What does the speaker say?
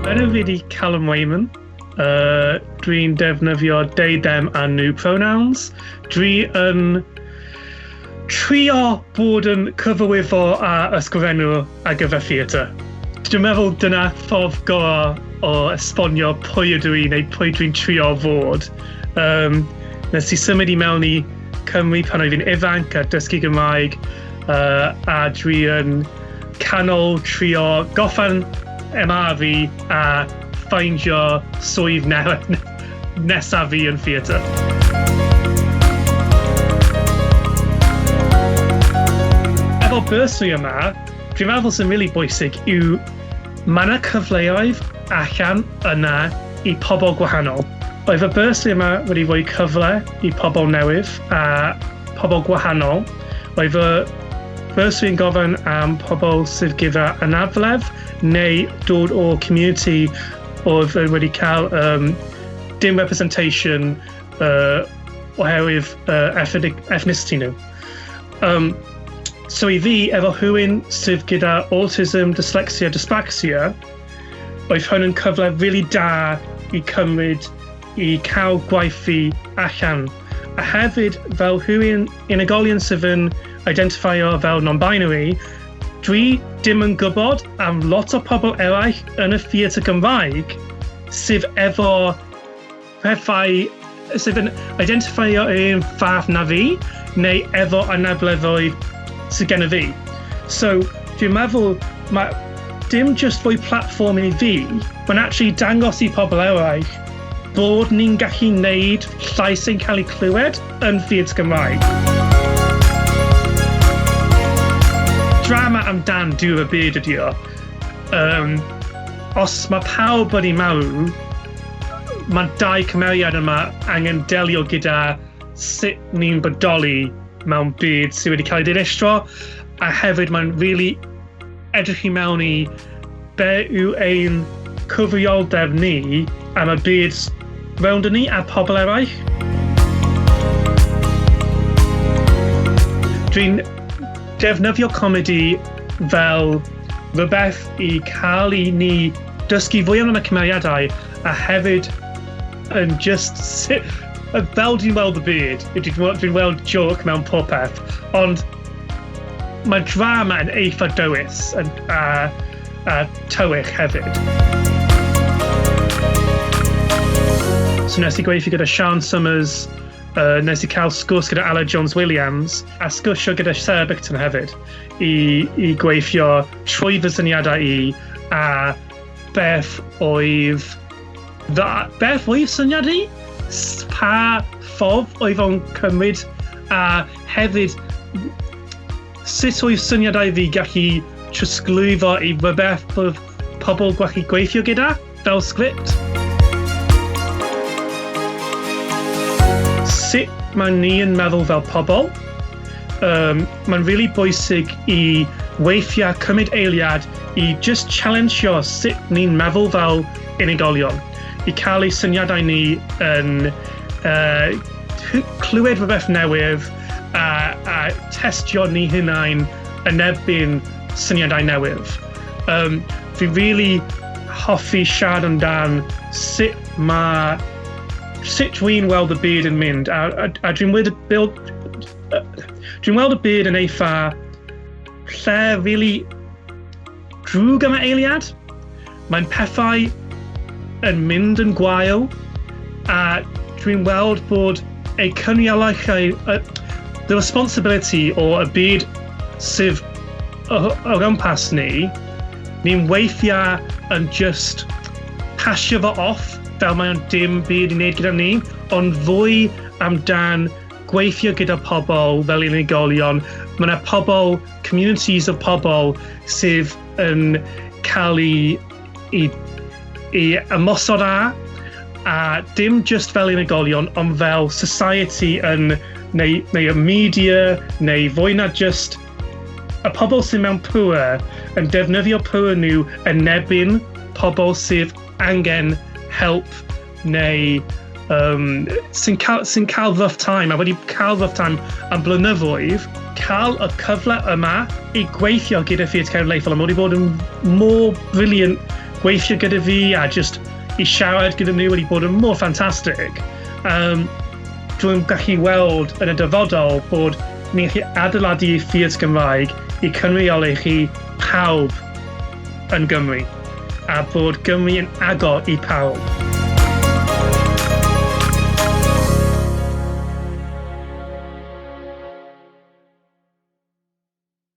Enw fi 'di Callum Wayman. Dwi'n defnyddio they, them a nhw pronouns. Dwi yn trio bod yn cyfarwyddo a ysgrifennu ar gyfer theatr. Dwi'n meddwl dyna ffordd gorau o esbonio pwy ydw i neu pwy dwi'n trio fod. Nes i symud i mewn i Cymru pan oedd fi'n ifanc a dysgu Gymraeg, a dwi yn canol trio goffan MA fi a ffeindio swydd nesaf fi yn theatr. Efo bursary yma, dwi'n meddwl sy'n really bwysig yw mae yna cyfleoedd allan yna i pobl gwahanol. Oedd y bursary yma wedi rhoi cyfle i pobl newydd a pobl gwahanol. Oedd y bursary yn gofyn am pobl sydd gyda anabledd neu dod o community oedd wedi cael dim representation oherwydd ethnicity nhw. So i fi, efo rhywun sydd gyda autism, dyslexia, dyspraxia, oedd hwn yn cyfle really da i cymryd i cael gwaith fi allan. A hefyd, fel rhywun unigolion sydd yn identifio fel non-binary, dwi dim yn gwybod am lot o pobl eraill yn y theatr Gymraeg sydd efo pethau sydd yn identifio un fath na fi, neu efo anableddoedd sydd gen i fi. So, dwi'n meddwl, mae dim just fwy platform i fi, mae'n actually dangos i pobl eraill bod ni'n gallu neud llais sy'n cael ei clywed yn theatr Gymraeg. Drama amdan diwedd y byd ydi o. Os mae pawb wedi marw, mae dau cymeriad yma angen delio gyda sut ni'n bodoli mewn byd sydd wedi cael ei dinistro, a hefyd mae'n really edrych i mewn i be yw ein cyfrioldeb ni am y byd rownd ni a pobl eraill. Dwi'n defnyddio comedi fel rhywbeth i cael i ni dysgu fwy am y cymeriadau a hefyd yn just fel dwi'n weld y byd, dwi'n weld joke mewn popeth, ond mae drama yn eitha dywys a tywych hefyd. So nes i gweithio gyda Sian Summers, nes i cael sgwrs gyda Aled Jones Williams, a sgwrsio gyda Sarah Bicton hefyd, i gweithio trwy fy syniadau i a beth oedd syniad i? Pa ffordd oedd o'n cymryd a hefyd sut oedd syniadau fi gallu trosglwyddo i rywbeth oedd pobl gallu gweithio gyda fel sgript. Sut mae ni yn meddwl fel pobl? Mae'n really bwysig i weithiau cymryd eiliad i just challengeio sut ni'n meddwl fel unigolion. I cael eu syniadau ni yn clywed rhywbeth newydd a testio ni hunain yn erbyn syniadau newydd. Fi really hoffi siarad amdan sut dwi'n weld y byd yn mynd a dwi'n weld y byd yn eitha lle really drwg am y eiliad. Mae'n pethau yn mynd yn gwael a dwi'n weld bod ei cynrychiolaethau, the responsibility o y byd sydd o gwmpas ni, ni'n weithiau yn just pasio fo off fel mae o'n dim byd i wneud gyda ni, ond fwy amdan gweithio gyda pobl fel unigolion. Mae yna pobl, communities o pobl sydd yn cael ei ymosod a dim just fel unigolion, ond fel society yn, neu y media, neu fwy na just y pobl sydd mewn pŵer yn defnyddio pŵer nhw yn erbyn pobl sydd angen help neu sy'n cael rough time a wedi cael rough time am blynyddoedd, cael y cyfle yma i gweithio gyda Theatr Cenedlaethol a mae wedi bod yn mor brilliant. gweithio gyda fi a just i siarad gyda nhw wedi bod yn mor ffantastig. Dwi'n gallu weld yn y dyfodol bod ni'n gallu adeiladu theatr Gymraeg i cynrychioli chi pawb yn Gymru a bod Gymru yn agor i pawb.